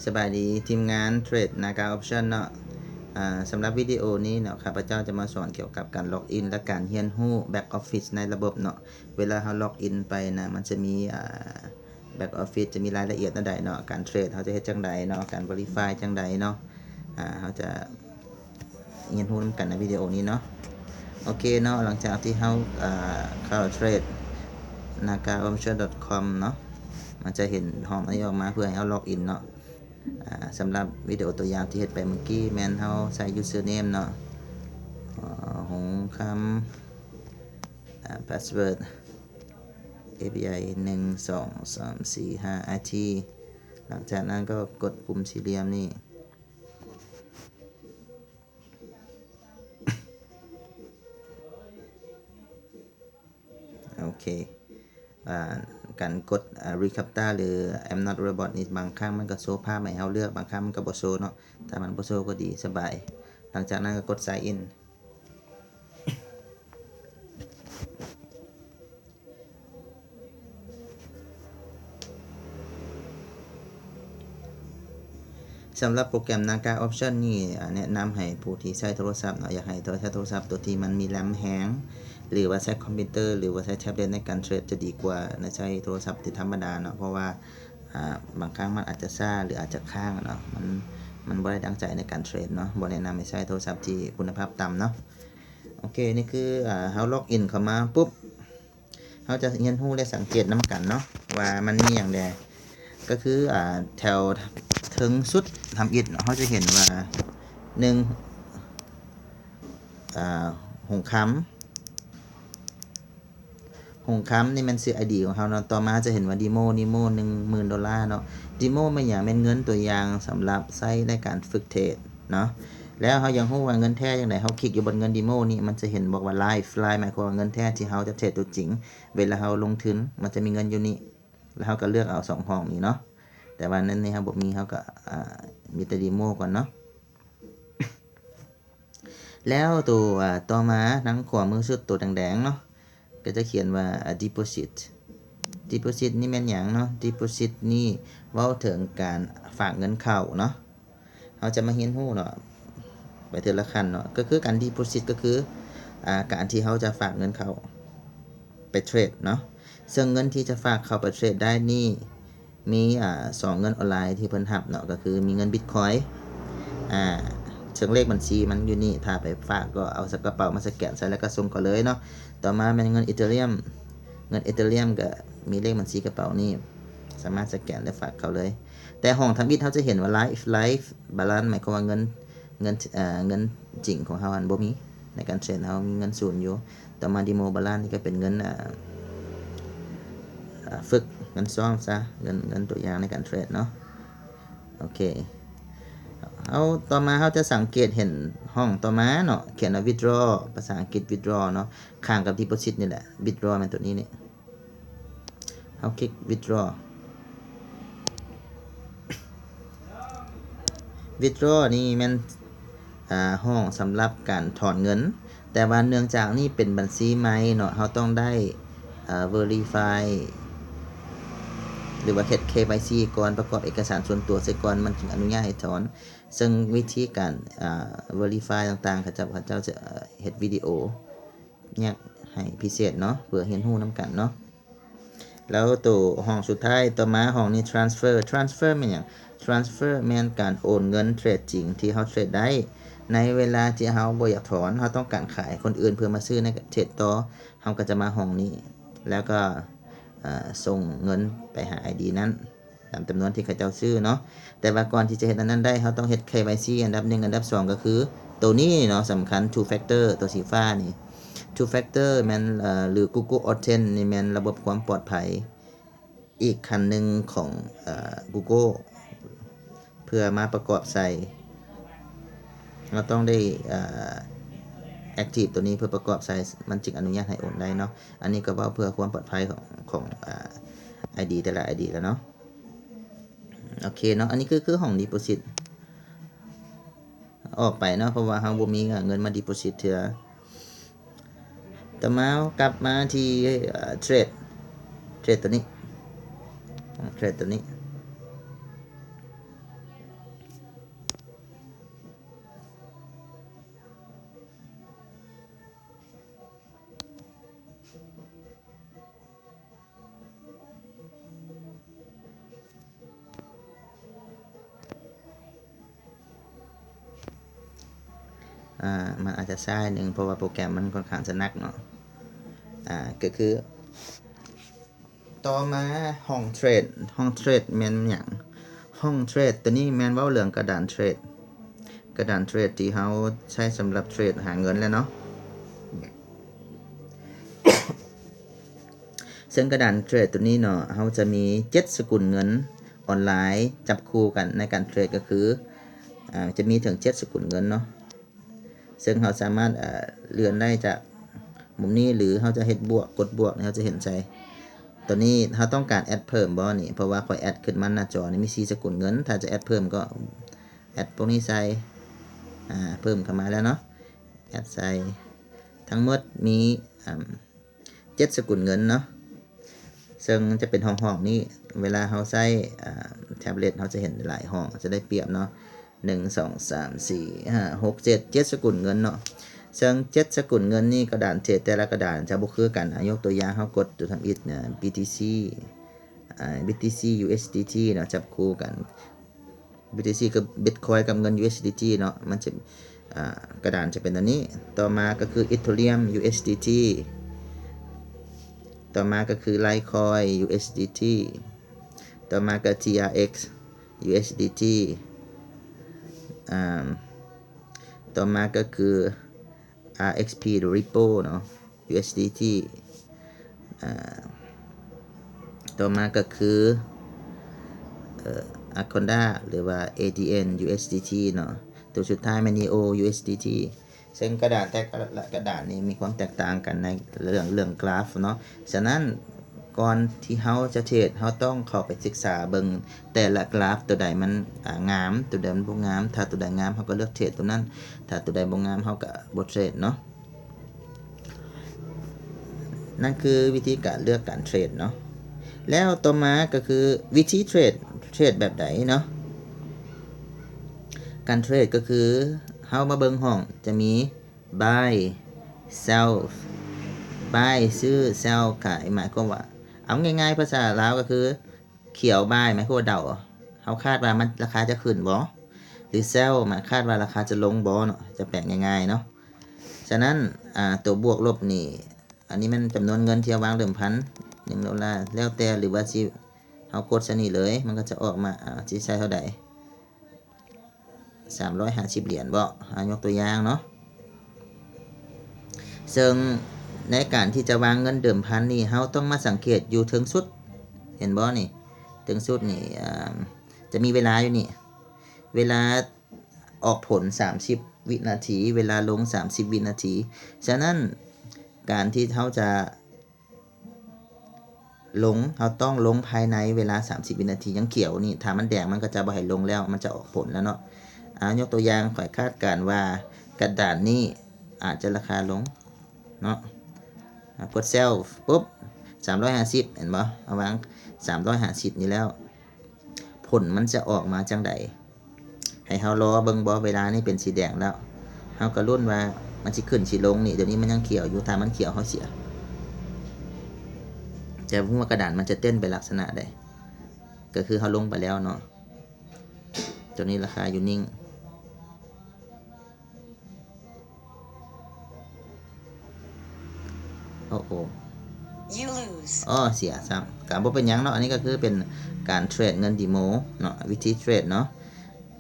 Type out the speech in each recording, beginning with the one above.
ສະບາຍດີທີມງານເທຣດນາກາອອບຊັນເນາະ. ອາ ສຳລັບວິດີໂອນີ້ເນາະ ຂ້າພະເຈົ້າຈະມາສອນກ່ຽວກັບການລັອກອິນ ແລະ ການຮຽນຮູ້ແບັກອອບຟິດໃນລະບົບເນາະ. ເວລາເຮົາລັອກອິນໄປນະ ມັນຈະມີ ອາ ແບັກອອບຟິດ ຈະມີລາຍລະອຽດແນວໃດເນາະ, ການເທຣດເຮົາຈະເຮັດຈັ່ງໃດເນາະ, ການເວຣີຟາຍຈັ່ງໃດເນາະ, ອາ ເຮົາຈະ ຮຽນຮູ້ນຳກັນໃນວິດີໂອນີ້ເນາະ. ໂອເຄເນາະ, ຫຼັງຈາກທີ່ເຮົາ ເອີ ເຂົ້າເທຣດນາກາອອບຊັນດອດຄອມເນາະ, ມັນຈະເຫັນຫ້ອງອັນນີ້ອອກມາເພື່ອໃຫ້ເຮົາລັອກອິນເນາະ. ອາ ສຳລັບວິດີໂອຕົວຢ່າງທີ່ເຮັດໄປເມື່ອກີ້ ແມ່ນເຮົາໃສ່ຢູເຊີເນມເນາະ, ເອີ ຫົງຄຳ ອາ ພາສເວີດ ເອພີໄອ ໜຶ່ງ ສອງ ສາມ ສີ່ ຫ້າ ອາ ທີ. ຫຼັງຈາກນັ້ນກໍກົດປຸ່ມສີ່ຫຼ່ຽມນີ້. ໂອເຄ ອາ ການກົດ ອາ captcha ຫຼື I'm not robot ນີ້ ບາງຄັ້ງມັນກໍໂຊພາບໃຫ້ເຮົາເລືອກ, ບາງຄັ້ງມັນກໍບໍ່ໂຊເນາະ. ຖ້າມັນບໍ່ໂຊກໍດີ ສະບາຍ. ຫຼັງຈາກນັ້ນກໍກົດ sign in. ສຳລັບໂປຣແກຣມນາກາອອບຊັນນີ້ ອາ ແນະນຳໃຫ້ຜູ້ທີ່ໃຊ້ໂທລະສັບເນາະ, ຢາກໃຫ້ໂທລະສັບ ໂທລະສັບຕົວທີ່ມັນມີແຣມແຮງ ຫຼືວ່າໃຊ້ຄອມພິວເຕີ ຫຼືວ່າໃຊ້ແທັບເລັດໃນການເທຣດຈະດີກວ່າໃນໃຊ້ໂທລະສັບທີ່ທຳມະດາເນາະ, ເພາະວ່າ ອາ ບາງຄັ້ງມັນອາດຈະຊ້າ ຫຼືອາດຈະຄ້າງເນາະ, ມັນ ມັນບໍ່ໄດ້ດັ່ງໃຈໃນການເທຣດເນາະ. ບໍ່ແນະນຳໃຫ້ໃຊ້ໂທລະສັບທີ່ຄຸນນະພາບຕ່ຳເນາະ. ໂອເຄ ນີ້ຄື ອາ ເຮົາລັອກອິນເຂົ້າມາປຸບ ເຮົາຈະຮຽນຮູ້ ແລະ ສັງເກດນຳກັນເນາະ ວ່າມັນມີຫຍັງແດ່. ກໍຄື ອາ ແຖວເທິງສຸດທຳອິດເນາະ ເຮົາຈະເຫັນວ່າ ໜຶ່ງ ອາ ຫົງຄຳ, ຫົງຄຳນີ້ແມ່ນຊື່ໄອດີຂອງເຮົາເນາະ. ຕໍ່ມາຈະເຫັນວ່າ Demo, Demo ໜຶ່ງໝື່ນໂດລາເນາະ. Demo ແມ່ນຫຍັງ? ແມ່ນເງິນຕົວຢ່າງສຳລັບໃຊ້ໃນການຝຶກເທຣດເນາະ. ແລ້ວເຮົາຢາກຮູ້ວ່າເງິນແທ້ຈັ່ງໃດ, ເຮົາຄລິກຢູ່ບົນເງິນ Demo ນີ້ ມັນຈະເຫັນບອກວ່າ Live, Live ໝາຍຄວາມວ່າເງິນແທ້ທີ່ເຮົາຈະເທຣດຕົວຈິງ ເວລາເຮົາລົງທຶນ ມັນຈະມີເງິນຢູ່ນີ້. ແລ້ວເຮົາກໍເລືອກເອົາສອງຫ້ອງນີ້ເນາະ, ແຕ່ວ່າໃນນີ້ເຮົາບໍ່ມີ, ເຮົາກໍ ອາ ມີແຕ່ Demo ກ່ອນເນາະ. ແລ້ວໂຕ ອາ ຕໍ່ມາທາງຂວາມືສຸດ ໂຕແດງໆເນາະ ກໍຈະຂຽນວ່າ ອາ Deposit. Deposit ນີ້ແມ່ນຫຍັງເນາະ? Deposit ນີ້ເວົ້າເຖິງການຝາກເງິນເຂົ້າເນາະ. ເຮົາຈະມາຮຽນຮູ້ເນາະ ໄປເທື່ອລະຂັ້ນເນາະ. ກໍຄືການ Deposit ກໍຄື ອາ ການທີ່ເຮົາຈະຝາກເງິນເຂົ້າໄປເທຣດເນາະ. ເຊິ່ງເງິນທີ່ຈະຝາກເຂົ້າໄປເທຣດໄດ້ນີ້ ມີ ອາ ສອງເງິນອອນລາຍທີ່ເພິ່ນຮັບເນາະ, ກໍຄືມີເງິນ Bitcoin ອາ ເຊິ່ງເລກບັນຊີມັນຢູ່ນີ້, ຖ້າໄປຝາກກໍເອົາໃສ່ກະເປົາມາສະແກນໃສ່ ແລ້ວກໍສົ່ງເຂົ້າເລີຍເນາະ. ຕໍ່ມາແມ່ນເງິນ Ethereum, ເງິນ Ethereum ກໍມີເລກບັນຊີກະເປົານີ້ ສາມາດສະແກນ ແລະ ຝາກເຂົ້າເລີຍ. ແຕ່ຫ້ອງທຳອິດເຮົາຈະເຫັນວ່າ Live, Live Balance ໝາຍຄວາມວ່າເງິນ ເງິນ ເອີ ເງິນຈິງຂອງເຮົາຫັ້ນບໍ່ມີ, ໃນການເທຣດເຮົາມີເງິນສູນຢູ່. ຕໍ່ມາ Demo Balance ນີ້ກໍເປັນເງິນ ເອີ ຝຶກ, ເງິນຊ້ອມຊະ, ເງິນ ເງິນຕົວຢ່າງໃນການເທຣດເນາະ. ໂອເຄ ເຮົາ ຕໍ່ມາເຮົາຈະສັງເກດເຫັນຫ້ອງຕໍ່ມາເນາະ, ຂຽນວ່າ Withdraw, ພາສາອັງກິດ Withdraw ເນາະ, ຂ້າງກັບ Deposit ນີ້ແຫຼະ. Withdraw ແມ່ນຕົວນີ້ນີ້. ເຮົາຄລິກ Withdraw. Withdraw ນີ້ແມ່ນ ອາ ຫ້ອງສຳລັບການຖອນເງິນ, ແຕ່ວ່າເນື່ອງຈາກນີ້ເປັນບັນຊີໃໝ່ເນາະ, ເຮົາຕ້ອງໄດ້ ອາ Verify ຫຼືວ່າເຮັດ KYC ກ່ອນ, ປະກອບເອກະສານສ່ວນຕົວໃສ່ກ່ອນ, ມັນຈຶ່ງອະນຸຍາດໃຫ້ຖອນ. ເຊິ່ງວິທີການ ອາ Verify ຕ່າງໆ ເຂົາເຈົ້າ ເຂົາເຈົ້າຈະເຮັດວິດີໂອ ແຍກໃຫ້ພິເສດເນາະ ເພື່ອຮຽນຮູ້ນຳກັນເນາະ. ແລ້ວໂຕຫ້ອງສຸດທ້າຍຕໍ່ມາ ຫ້ອງນີ້ Transfer. Transfer ແມ່ນຫຍັງ? Transfer ແມ່ນການໂອນເງິນເທຣດຈິງທີ່ເຮົາເທຣດໄດ້ ໃນເວລາທີ່ເຮົາບໍ່ຢາກຖອນ, ເຮົາຕ້ອງການຂາຍໃຫ້ຄົນອື່ນເພື່ອມາຊື້ໃນເທຣດຕໍ່, ເຮົາກໍຈະມາຫ້ອງນີ້ ແລ້ວກໍ ເອີ ສົ່ງເງິນໄປຫາ ID ນັ້ນ ຕາມຈຳນວນທີ່ເຂົາເຈົ້າຊື້ເນາະ. ແຕ່ວ່າກ່ອນທີ່ຈະເຮັດອັນນັ້ນໄດ້ ເຮົາຕ້ອງເຮັດ KYC ອັນດັບໜຶ່ງ, ອັນດັບສອງກໍຄືໂຕນີ້ເນາະ ສຳຄັນ Two Factor ໂຕສີຟ້ານີ້. Two Factor ແມ່ນ ເອີ ຫຼື Google Auth ນີ້ແມ່ນລະບົບຄວາມປອດໄພອີກຂັ້ນໜຶ່ງຂອງ ເອີ Google ເພື່ອມາປະກອບໃສ່. ເຮົາຕ້ອງໄດ້ ເອີ active ໂຕນີ້ເພື່ອປະກອບໃສ່ ມັນຈຶ່ງອະນຸຍາດໃຫ້ໂອນໄດ້ເນາະ. ອັນນີ້ກໍເວົ້າເພື່ອຄວາມປອດໄພຂອງ ຂອງ ອາ ID ແຕ່ລະ ID ແລ້ວເນາະ. ໂອເຄເນາະ, ອັນນີ້ຄື ຄືຫ້ອງ Deposit ອອກໄປເນາະ ເພາະວ່າເຮົາບໍ່ມີເງິນມາ Deposit ເທື່ອ. ຕໍ່ມາເຮົາກັບມາທີ່ ເອີ ເທຣດ ເທຣດຕົວນີ້ ເທຣດຕົວນີ້. ອ່າ ມັນອາດຈະຊ້າໜຶ່ງ ເພາະວ່າໂປຣແກຣມມັນຂ້ອນຂ້າງຈະໜັກເນາະ. ອ່າ ກໍຄື ຕໍ່ມາຫ້ອງເທຣດ, ຫ້ອງເທຣດແມ່ນຫຍັງ? ຫ້ອງເທຣດຕົວນີ້ແມ່ນເວົ້າເລື່ອງກະດານເທຣດ, ກະດານເທຣດທີ່ເຮົາໃຊ້ສຳລັບເທຣດຫາເງິນແຫຼະເນາະ. ເຊິ່ງກະດານເທຣດຕົວນີ້ເນາະ ເຮົາຈະມີເຈັດສະກຸນເງິນອອນລາຍຈັບຄູ່ກັນໃນການເທຣດ ກໍຄື ອ່າ ຈະມີເຖິງເຈັດສະກຸນເງິນເນາະ. ເຊິ່ງເຮົາສາມາດ ເອີ ເລື່ອນໄດ້ຈາກມຸມນີ້ ຫຼື ເຮົາຈະເຮັດບວກ, ກົດບວກນີ້ ເຮົາຈະເຫັນໃສ່. ຕອນນີ້ເຮົາຕ້ອງການແອັດເພີ່ມບໍ່ນີ້? ເພາະວ່າຂ້ອຍແອັດຂຶ້ນມາໜ້າຈໍນີ້ມີສີ່ສະກຸນເງິນ. ຖ້າຈະແອັດເພີ່ມກໍແອັດພວກນີ້ໃສ່. ອ່າ ເພີ່ມເຂົ້າມາແລ້ວເນາະ, ແອັດໃສ່. ທັງໝົດມີ ອ່າ ເຈັດສະກຸນເງິນເນາະ, ເຊິ່ງຈະເປັນຫ້ອງໆນີ້. ເວລາເຮົາໃຊ້ ອ່າ ແທັບເລັດ ເຮົາຈະເຫັນຫຼາຍຫ້ອງ ຈະໄດ້ປຽບເນາະ. ໜຶ່ງ ສອງ ສາມ ສີ່ ຫ້າ ຫົກ ເຈັດ ເຈັດສະກຸນເງິນເນາະ. ເຊິ່ງເຈັດສະກຸນເງິນນີ້ ກະດານເທຣດແຕ່ລະກະດານຈະບໍ່ຄືກັນ. ອາ ຍົກຕົວຢ່າງ ເຮົາກົດຕົວທຳອິດ ເອີ ບີທີຊີ ອ່າ ບີທີຊີ ຢູເອັສດີທີ ເນາະ ຈັບຄູ່ກັນ. ບີທີຊີ ກັບບິດຄອຍກັບເງິນ ຢູເອັສດີທີ ເນາະ, ມັນຈະ ອ່າ ກະດານຈະເປັນອັນນີ້. ຕໍ່ມາກໍຄື ອີເທີຣຽມ ຢູເອັສດີທີ, ຕໍ່ມາກໍຄື ໄລຄອຍ ຢູເອັສດີທີ, ຕໍ່ມາກໍ ທີອາເອັກ ຢູເອັສດີທີ, ອ່າ ຕໍ່ມາກໍຄື ອາເອັກພີ ຫຼື ຣິບເປິ້ນ ເນາະ ຢູເອັສດີທີ. ອ່າ ຕໍ່ມາກໍຄື ເອີ ອາຄອນດາ ຫຼືວ່າ ເອດີເອັນ ຢູເອັສດີທີ ເນາະ, ຕົວສຸດທ້າຍແມ່ນ ນີໂອ ຢູເອັສດີທີ. ເຊິ່ງກະດານແຕ່ລະກະດານນີ້ມີຄວາມແຕກຕ່າງກັນໃນເລື່ອງ ເລື່ອງກຣາຟເນາະ. ສະນັ້ນ ກ່ອນທີ່ເຮົາຈະເທຣດ ເຮົາຕ້ອງເຂົ້າໄປສຶກສາເບິ່ງແຕ່ລະກຣາຟ ຕົວໃດມັນ ອ່າ ງາມ ຕົວໃດມັນບໍ່ງາມ. ຖ້າຕົວໃດງາມ ເຮົາກໍເລືອກເທຣດຕົວນັ້ນ, ຖ້າຕົວໃດບໍ່ງາມ ເຮົາກໍບໍ່ເທຣດເນາະ. ນັ້ນຄືວິທີການເລືອກການເທຣດເນາະ. ແລ້ວຕໍ່ມາກໍຄືວິທີເທຣດ, ເທຣດແບບໃດເນາະ? ການເທຣດກໍຄືເຮົາມາເບິ່ງຫ້ອງ ຈະມີ ບາຍ ເຊວ ບາຍ ຊື້, ເຊວ ຂາຍ. ໝາຍຄວາມວ່າ ເອົາງ່າຍໆ ພາສາລາວກໍຄື ຂຽວບາຍ ໝາຍຄວາມວ່າເດົາ ເຮົາຄາດວ່າມັນ ລາຄາຈະຂຶ້ນບໍ່ ຫຼື ເຊວ ໝາຍຄາດວ່າລາຄາຈະລົງບໍ່ເນາະ, ຈະແປລງ່າຍໆເນາະ. ສະນັ້ນ ອ່າ ຕົວບວກລົບນີ້ ອັນນີ້ແມ່ນຈຳນວນເງິນທີ່ເຮົາວາງເດີມພັນ ໜຶ່ງໂດລາ ແລ້ວແຕ່ ຫຼືວ່າຊິ ເຮົາກົດໃສ່ນີ້ເລີຍ ມັນກໍຈະອອກມາ ອ່າ ຊິໃຊ້ເທົ່າໃດ? ສາມຮ້ອຍຫ້າສິບຫຼຽນເບາະ ອາ ຍົກຕົວຢ່າງເນາະ. ເຊິ່ງໃນການທີ່ຈະວາງເງິນເດີມພັນນີ້ ເຮົາຕ້ອງມາສັງເກດຢູ່ເທິງສຸດ ເຫັນບໍ່ນີ້? ເທິງສຸດນີ້ ອ່າ ຈະມີເວລາຢູ່ນີ້ ເວລາອອກຜົນສາມສິບວິນາທີ ເວລາລົງສາມສິບວິນາທີ. ສະນັ້ນ ການທີ່ເຮົາຈະ ລົງ ເຮົາຕ້ອງລົງພາຍໃນເວລາສາມສິບວິນາທີ ຍັງຂຽວນີ້ ຖ້າມັນແດງມັນກໍຈະບໍ່ໃຫ້ລົງແລ້ວ ມັນຈະອອກຜົນແລ້ວເນາະ. ອາ ຍົກຕົວຢ່າງ ຂ້ອຍຄາດການວ່າກະດານນີ້ອາດຈະລາຄາລົງເນາະ. ອາ ກົດເຊວປຸບ ສາມຮ້ອຍຫ້າສິບ ເຫັນບໍ່? ເຮົາວາງສາມຮ້ອຍຫ້າສິບນີ້ແລ້ວ ຜົນມັນຈະອອກມາຈັ່ງໃດ? ໃຫ້ເຮົາລໍເບິ່ງບໍ່? ເວລານີ້ເປັນສີແດງແລ້ວ ເຮົາກໍລຸ້ນວ່າມັນຊິຂຶ້ນຊິລົງນີ້. ດຽວນີ້ມັນຍັງຂຽວຢູ່ ຖ້າມັນຂຽວເຮົາເສຍ. ແຕ່ບໍ່ຮູ້ວ່າກະດານມັນຈະເຕັ້ນໄປລັກສະນະໃດ ກໍຄືເຮົາລົງໄປແລ້ວເນາະ. ຕົວນີ້ລາຄາຢູ່ນິ່ງ. ໂອ້ໂຫ You lose. ອໍ ເສຍຊ້ຳ ກໍບໍ່ເປັນຫຍັງເນາະ. ອັນນີ້ກໍຄືເປັນການເທຣດເງິນດີໂມເນາະ ວິທີເທຣດເນາະ.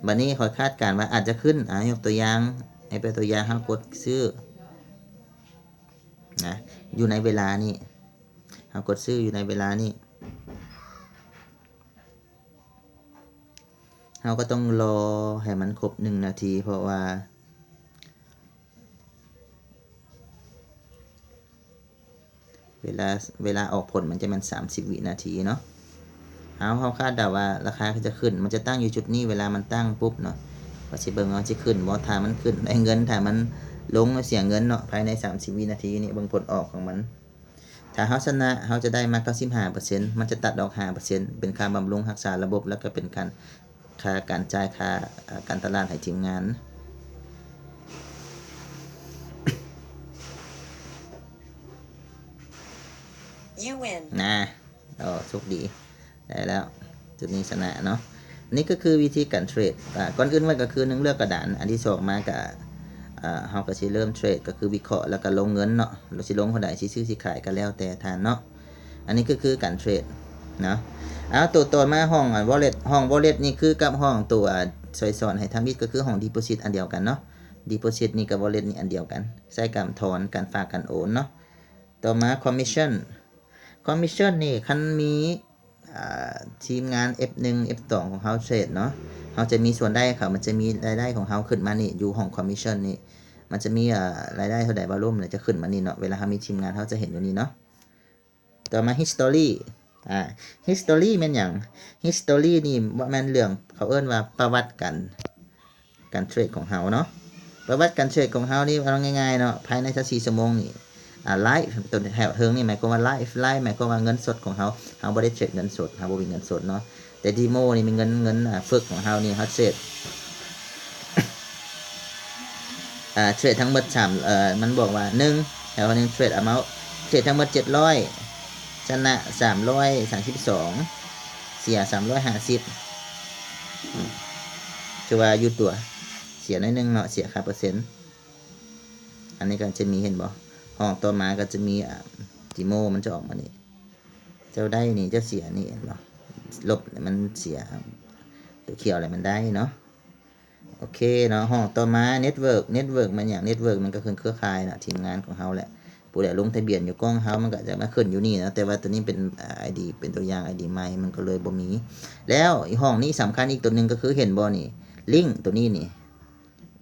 ບັດນີ້ຂ້ອຍຄາດການວ່າອາດຈະຂຶ້ນ ອາ ຍົກຕົວຢ່າງ ໃຫ້ເປັນຕົວຢ່າງ ເຮົາກົດຊື້ນະ ຢູ່ໃນເວລານີ້ ເຮົາກົດຊື້ຢູ່ໃນເວລານີ້. ເຮົາກໍຕ້ອງລໍໃຫ້ມັນຄົບໜຶ່ງນາທີ ເພາະວ່າເວລາ ເວລາອອກຜົນມັນຈະແມ່ນສາມສິບວິນາທີເນາະ. ເຮົາ ເຮົາຄາດເດົາວ່າລາຄາຈະຂຶ້ນ ມັນຈະຕັ້ງຢູ່ຈຸດນີ້ ເວລາມັນຕັ້ງປຸບເນາະ ວ່າຊິເບິ່ງວ່າມັນຊິຂຶ້ນບໍ່. ຖ້າມັນຂຶ້ນໄດ້ເງິນ ຖ້າມັນລົງເສຍເງິນເນາະ ພາຍໃນສາມສິບວິນາທີນີ້ ເບິ່ງຜົນອອກຂອງມັນ. ຖ້າເຮົາຊະນະ ເຮົາຈະໄດ້ມາເກົ້າສິບຫ້າເປີເຊັນ ມັນຈະຕັດອອກຫ້າເປີເຊັນ ເປັນຄ່າບຳລຸງຮັກສາລະບົບ ແລ້ວກໍເປັນການ ຄ່າການຈ່າຍ ຄ່າ ເອີ ການຕະຫຼາດໃຫ້ທີມງານ You win. ນະ ໂອ້ ໂຊກດີ ໄດ້ແລ້ວ ຈຸດນີ້ຊະນະເນາະ. ນີ້ກໍຄືວິທີການເທຣດ. ອາ ກ່ອນອື່ນເໝິດກໍຄື ໜຶ່ງ ເລືອກກະດານ, ອັນທີສອງມາກະ ອ ອ່າ ເຮົາກໍຊິເລີ່ມເທຣດ ກໍຄືວິເຄາະ ແລ້ວກໍລົງເງິນເນາະ ເຮົາຊິລົງເທົ່າໃດ ຊິຊື້ຊິຂາຍກໍແລ້ວແຕ່ທ່ານເນາະ. ອັນນີ້ກໍຄືການເທຣດເນາະ. ເອົາ ຕົວຕໍ່ມາຫ້ອງ ອ່າ ວອລເລັດ ຫ້ອງວອລເລັດນີ້ຄືກັບຫ້ອງຕົວ ອ່າ ຊ່ອຍສອນໃຫ້ທຳອິດ ກໍຄືຫ້ອງດີໂປຊິດອັນດຽວກັນເນາະ. ດີໂປຊິດນີ້ກັບວອລເລັດນີ້ອັນດຽວກັນ ໃຊ້ການຖອນ ການຝາກ ການໂອນເນາະ. ຕໍ່ມາຄອມມິດຊັນ ຄອມມິດຊັນນີ້ ຄັນມີ ອ່າ ທີມງານເອັຟໜຶ່ງ ເອັຟສອງ ຂອງເຮົາເທຣດເນາະ ເຮົາຈະມີສ່ວນໄດ້ເຂົາ ມັນຈະມີລາຍໄດ້ຂອງເຮົາຂຶ້ນມານີ້ ຢູ່ຫ້ອງຄອມມິດຊັນນີ້ ມັນຈະມີ ອ່າ ລາຍໄດ້ເທົ່າໃດ ວອລຸມ ແລ້ວຈະຂຶ້ນມານີ້ເນາະ. ເວລາເຮົາມີທີມງານ ເຮົາຈະເຫັນຢູ່ນີ້ເນາະ. ຕໍ່ມາ history ອ່າ history ແມ່ນຫຍັງ? history ນີ້ແມ່ນເລື່ອງ ເຂົາເອີ້ນວ່າປະຫວັດການ ການເທຣດຂອງເຮົາເນາະ. ປະຫວັດການເທຣດຂອງເຮົານີ້ ເອົາງ່າຍໆເນາະ ພາຍໃນຊາວສີ່ຊົ່ວໂມງນີ້ ອ່າ ໄລຟ໌ ຕົວແຖວເທິງນີ້ໝາຍຄວາມວ່າໄລຟ໌ ໄລຟ໌ ໝາຍຄວາມວ່າເງິນສົດຂອງເຮົາ ເຮົາບໍ່ໄດ້ເທຣດເງິນສົດ ເຮົາບໍ່ມີເງິນສົດເນາະ. ແຕ່ດີໂມນີ້ມີເງິນ ເງິນ ອ່າ ຝຶກຂອງເຮົານີ້ ເຮົາເທຣດ ອ່າ ເທຣດທັງໝົດສາມ ເອີ ມັນບອກວ່າ ໜຶ່ງ ແຖວໜຶ່ງ ເທຣດອາເມົາ ເທຣດທັງໝົດເຈັດຮ້ອຍ ຊະນະສາມຮ້ອຍສາມສິບສອງ ເສຍສາມຮ້ອຍຫ້າສິບ ຖືວ່າຢູ່ຕົວ ເສຍໜ້ອຍໜຶ່ງເນາະ ເສຍຄ່າເປີເຊັນ. ອັນນີ້ກໍຈະມີ ເຫັນບໍ່ ຫ້ອງຕໍ່ມາກໍຈະມີ ອ່າ ດີໂມ ມັນຈະອອກມານີ້ ເຈົ້າໄດ້ນີ້ ເຈົ້າເສຍນີ້ ເຫັນບໍ່ ລົບ ມັນເສຍ ຕົວຂຽວແລ້ວມັນໄດ້ເນາະ. ໂອເຄເນາະ ຫ້ອງຕໍ່ມາ network network ແມ່ນຫຍັງ? network ມັນກໍຄືເຄືອຂ່າຍເນາະ ທີມງານຂອງເຮົາແຫຼະ ຜູ້ໃດລົງທະບຽນຢູ່ກ້ອງເຮົາ ມັນກໍຈະມາຂຶ້ນຢູ່ນີ້ເນາະ ແຕ່ວ່າຕົວນີ້ເປັນ ອາ ໄອດີ ເປັນຕົວຢ່າງ ໄອດີ ໃໝ່ ມັນກໍເລີຍບໍ່ມີ. ແລ້ວຫ້ອງນີ້ສຳຄັນອີກຕົວໜຶ່ງ ກໍຄືເຫັນບໍ່ນີ້ link ຕົວນີ້ນີ້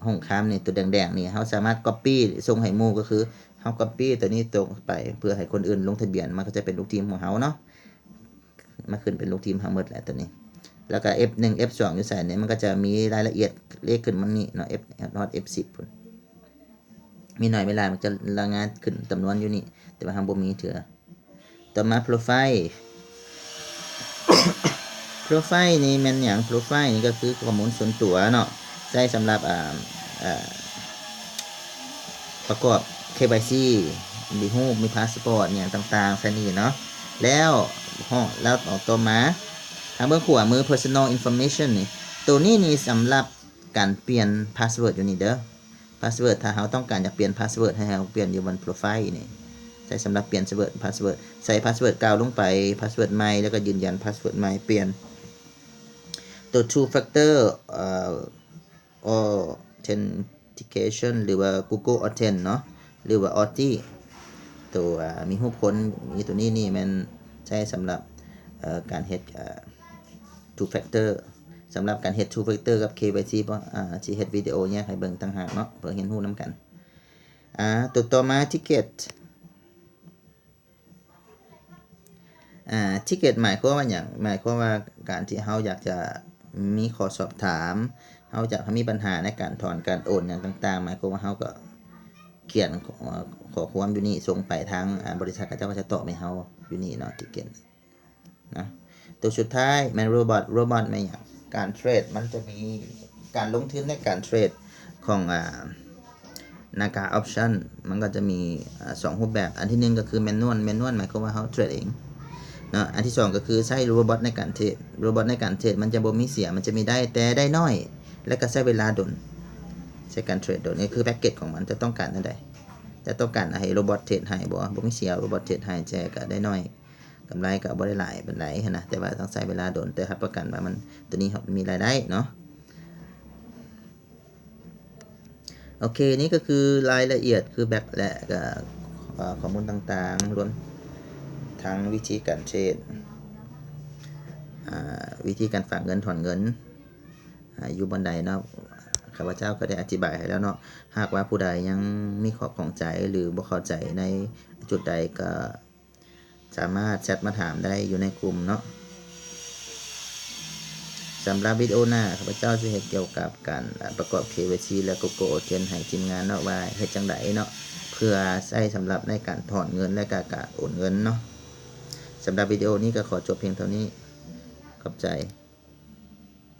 ຫ້ອງຄາມນີ້ ຕົວແດງໆນີ້ ເຮົາສາມາດ copy ສົ່ງໃຫ້ໝູ່ ກໍຄືເຮົາ copy ຕົວນີ້ຕົງໄປ ເພື່ອໃຫ້ຄົນອື່ນລົງທະບຽນ ມັນກໍຈະເປັນລູກທີມຂອງເຮົາເນາະ ມາຂຶ້ນເປັນລູກທີມເຮົາໝົດແຫຼະຕົວນີ້. ແລ້ວກໍ F ໜຶ່ງ F ສອງ ຢູ່ໃສນີ້ ມັນກໍຈະມີລາຍລະອຽດເລກຂຶ້ນມານີ້ເນາະ F ຮອດ F ສິບພຸ້ນ ມີໜ້ອຍເວລາມັນຈະລາຍງານຂຶ້ນຈຳນວນຢູ່ນີ້ ແຕ່ວ່າເຮົາບໍ່ມີເທື່ອ. ຕໍ່ມາ profile profile ນີ້ແມ່ນຫຍັງ? profile ນີ້ກໍຄືຂໍ້ມູນສ່ວນຕົວເນາະ ໃຊ້ສຳລັບ ອ່າ ອ່າ ປະກອບ KYC ມີຮູບ ມີພາສປອດ ຫຍັງຕ່າງໆໃສ່ນີ້ເນາະ. ແລ້ວ ແລ້ວຕໍ່ມາ ທາງເບື້ອງຂວາມື personal information ນີ້ ໂຕນີ້ນີ້ສຳລັບການປ່ຽນພາສເວີດຢູ່ນີ້ເດີ. ພາສເວີດ ຖ້າເຮົາຕ້ອງການຢາກປ່ຽນພາສເວີດ ໃຫ້ເຮົາປ່ຽນຢູ່ບ່ອນ profile ນີ້ ໃຊ້ສຳລັບປ່ຽນພາສເວີດ ພາສເວີດ ໃສ່ພາສເວີດເກົ່າລົງໄປ ພາສເວີດໃໝ່ ແລ້ວກໍຢືນຢັນພາສເວີດໃໝ່ ປ່ຽນ ຕົວ two factor ເອີ authentication ຫຼືວ່າ Google Authent ເນາະ ຫຼືວ່າ Authy ຕົວ ມີຮູບຄົນ ມີຕົວນີ້ນີ້ແມ່ນໃຊ້ສຳລັບ ເອີ ການເຮັດ ເອີ two factor ສຳລັບການເຮັດ two factor ກັບ KYC ບໍ່ ອາ ຊິເຮັດວິດີໂອແຍກໃຫ້ເບິ່ງຕ່າງຫາກເນາະ ເພື່ອຮຽນຮູ້ນຳກັນ. ອາ ຕົວຕໍ່ມາ ticket ອາ ticket ໝາຍຄວາມວ່າຫຍັງ? ໝາຍຄວາມວ່າການທີ່ເຮົາຢາກຈະມີຂໍ້ສອບຖາມ ເຮົາຢາກໃຫ້ມີບັນຫາໃນການຖອນ ການໂອນຫຍັງຕ່າງໆ ໝາຍຄວາມວ່າເຮົາກໍຂຽນ ເອີ ຂໍ້ຄວາມຢູ່ນີ້ສົ່ງໄປທາງ ອາ ບໍລິສັດ ເຂົາເຈົ້າກໍຈະຕອບໃຫ້ເຮົາຢູ່ນີ້ເນາະ ticket ນະ. ຕົວສຸດທ້າຍແມ່ນ robot robot ແມ່ນຫຍັງ? ການເທຣດ ມັນຈະມີການລົງທຶນໃນການເທຣດຂອງ ອາ Naga Option ມັນກໍຈະມີ ອາ ສອງຮູບແບບ ອັນທີໜຶ່ງກໍຄື manual manual ໝາຍຄວາມວ່າເຮົາເທຣດເອງເນາະ ອັນທີສອງກໍຄືໃຊ້ robot ໃນການເທຣດ robot ໃນການເທຣດ ມັນຈະບໍ່ມີເສຍ ມັນຈະມີໄດ້ ແຕ່ໄດ້ໜ້ອຍ ແລະກໍໃຊ້ເວລາດົນ ໃຊ້ການເທຣດດົນ ນີ້ຄືແພັກເກັດຂອງມັນ ເຈົ້າຕ້ອງການແນວໃດ? ເຈົ້າຕ້ອງການໃຫ້ robot ເທຣດໃຫ້ບໍ່? ບໍ່ມີເສຍ robot ເທຣດໃຫ້ ແຕ່ກໍໄດ້ໜ້ອຍ ກຳໄລກໍບໍ່ໄດ້ຫຼາຍປານໃດຫັ້ນນະ ແຕ່ວ່າຕ້ອງໃຊ້ເວລາດົນ ແຕ່ຮັບປະກັນວ່າມັນ ຕົວນີ້ເຮົາມີລາຍໄດ້ເນາະ. ໂອເຄ ນີ້ກໍຄືລາຍລະອຽດ ຄືແບັກ ແລະ ກໍ ເອີ ຂໍ້ມູນຕ່າງໆ ລວມທັງວິທີການເທຣດ ອາ ວິທີການຝາກເງິນຖອນເງິນ ອາ ຢູ່ບ່ອນໃດເນາະ ຂ້າພະເຈົ້າກໍໄດ້ອະທິບາຍໃຫ້ແລ້ວເນາະ. ຫາກວ່າຜູ້ໃດຍັງມີຂໍ້ຂ້ອງໃຈ ຫຼື ບໍ່ເຂົ້າໃຈໃນຈຸດໃດ ກໍ ສາມາດແຊັດມາຖາມໄດ້ຢູ່ໃນກຸ່ມເນາະ. ສຳລັບວິດີໂອໜ້າ ຂ້າພະເຈົ້າຈະເຮັດກ່ຽວກັບການ ອາ ປະກອບ KYC ແລະ Google Authent ໃຫ້ທີມງານເນາະ ວ່າເຮັດຈັ່ງໃດເນາະ ເພື່ອໃຊ້ສຳລັບໃນການຖອນເງິນ ແລະ ກະການໂອນເງິນເນາະ. ສຳລັບວິດີໂອນີ້ກໍຂໍຈົບພຽງເທົ່ານີ້. ຂອບໃຈ.